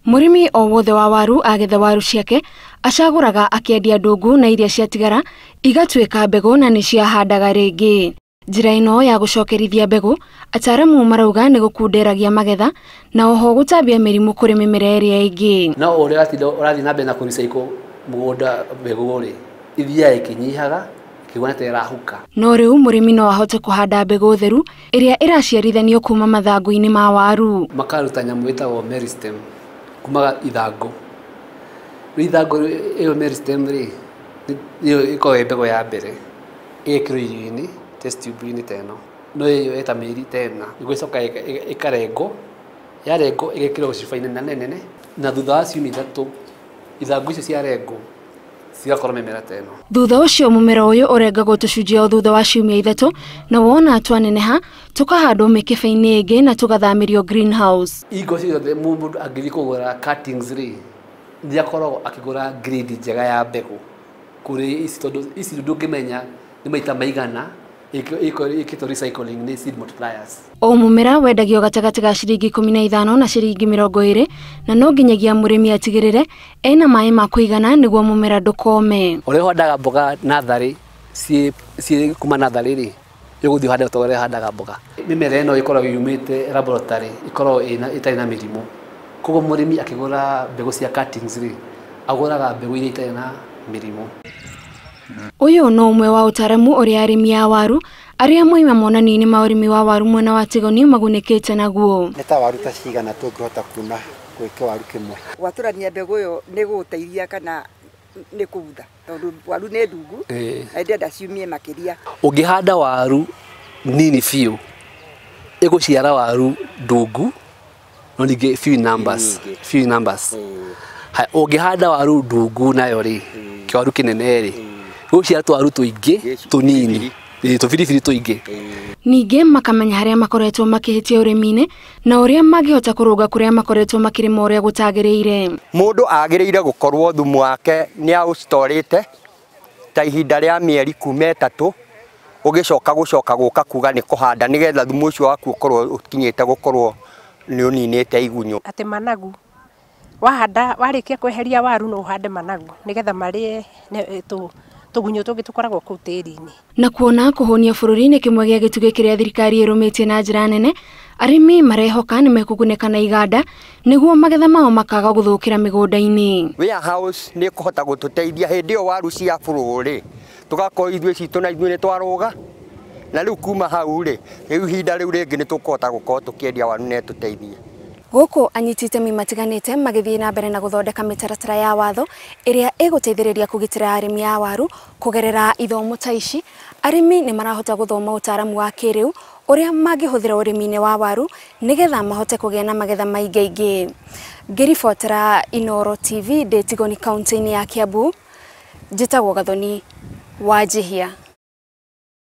Mũrĩmi o wothe wa waru agetha waru ciake acagũraga akĩendia ndungu na iria ciatigara igatuĩka mbegũ na nĩ ciahandaga rĩngĩ. Njĩra ĩno ya gũcokerithia mbegũ ataaramu marauga nĩ gũkunderagia magetha na oho gũtambia mĩrimũ kũrĩ mĩmera ĩrĩa ĩngĩ. No ũrĩa ũrathiĩ na mbere na kũrecycle mũgũnda mbegũ rĩ, ithiaga ĩkĩnyihaga ĩkĩgwa ta ĩrahuka. No rĩu mũrĩmi no ahote kũhanda mbegũ theru ĩrĩa ĩraciarithanio kuma mathangũ-inĩ ma waru. Makaruta nyamũ ĩtagwo meristem kuma ithangũ. Rĩu ithangũ ĩyo meristem rĩ, nĩyo ĩkoragwo ĩ mbegũ ya mbere ĩgekĩrwo irio-inĩ test tube-inĩ ta ĩno, no ĩyo ĩta mĩeri ta ĩna nĩguo ĩcoka ĩkarengwo, yarengwo ĩgekĩrwo cuba-inĩ nene nene, na thutha wa ciumia 3 ithangũ icio ciarengwo cigakorwo mĩmera ta ĩno. Thutha ũcio mũmera ũyũ ũrengagwo tũcunjĩ o thutha wa ciumia 3 na wona twaneneha tũkahandwo mĩkebe-inĩ ĩngĩ na tũgathamĩrio greenhouse. Hingo ciothe mũndũ angĩthiĩ kũgũra cuttings rĩ, nĩ akoragwo akĩgũra grade njega ya mbegũ kũrĩ ici, tondũ ici ndũngĩmenya nĩ maita maigana ĩkĩtwo recycling nĩ seed multipliers. O mũmera wendagio gatagatĩ ga ciringi 15 na ciringi 20 na no nginyagia mũrĩmi atigĩrĩre ena maĩ ma kũigana nĩguo mũmera ndũkome. Ũrĩa ũhandaga mboga natharĩ ciĩ kuma natharĩ rĩ, ũgũthiĩ ũhande ta ũrĩa ũhandaga mboga. Mĩmera ĩno ĩkoragwo yumĩte laboratory, ĩkoragwo ĩtarĩ na mĩrimũ. Koguo mũrĩmi akĩgũra mbegũ cia cuttings rĩ, agũraga mbegũ iria itarĩ na mĩrimũ. Ũyũ no ũmwe wa ũtaaramu ũrĩa arĩmi a waru arĩa moima monanio-inĩ ma ũrĩmi wa waru mwena wa Tigoni magunĩkĩte naguo. Nĩ ta waru ta cigana tũngĩhota kuna gwĩ kĩwaru kĩmwe? Gwatũrania mbegũ ĩyo nĩ gũgũteithia kana nĩ kũbutha, tondũ waru nĩ ndungu na ndĩrenda ciumie makĩria. Ũngĩhanda waru nini biũ ĩgũciara waru ndungu no ningĩ few numbers, few numbers. Ũngĩhanda waru ndungu nayo rĩ, kĩwaru kĩnene rĩ, gũciara twaru tũingĩ tũnini, tũbiribiri tũingĩ. Ningĩ makamenya harĩa makoretwo makĩhĩtia ũrĩmi-inĩ na ũrĩa mangĩhota kũrũnga kũrĩa makoretwo makĩrĩma ũrĩa gũtagĩrĩire. Mũndũ agĩrĩire gũkorwo thumu wake nĩ aũstorĩte ta ihinda rĩa mĩeri kuma 3 ũgĩcoka gũcoka gũka kuga nĩ kũhanda nĩgetha thumu ũcio waku ũkorwo ũkinyĩte gũkorwo nĩ ũninĩte igunyũ. Atĩ managu wahanda warĩkia kweheria waru no ũhande managu nĩgetha marĩe tũgunyũ tũngĩ tũkoragwo kũu tĩri-inĩ. Na kuona kũhũnia bũrũri nĩ kĩmwe gĩa gĩtugĩ kĩrĩa thirikari ĩrũmĩtie na njĩra nene, arĩmi marehoka nĩ mekũgunĩka na iganda nĩguo magetha mao makaga gũthũkĩra mĩgũnda-inĩ. Warehouse nĩ ĩkũhota gũtũteithia hĩndĩ ĩyo waru cia bũrũri tũgakorwo ithuĩ citũ na ithuĩ nĩ twarũga, na rĩu kuma hau rĩ, rĩu ihinda rĩu rĩngĩ nĩ tũkũhota gũkorwo tũkĩendia waru na ĩtũteithie. Gũkũ anyiti itemi matiganĩte magĩthiĩ na mbere na gũthondeka mĩtaratara ya watho ĩrĩa ĩgũteithĩrĩria kũgitĩra arĩmi a waru kũgerera ithomo ta ici. Arĩmi nĩ marahota gũthoma ũtaaramu wa kĩrĩu ũrĩa mangĩhũthĩra ũrĩmi-inĩ wa waru nĩgetha mahote kũgĩa na magetha maingaingĩ. Ngĩribotera Inooro TV ndĩ Tigoni kaunti-inĩ ya Kiambu, njĩtagwo Gathoni Wanjihia.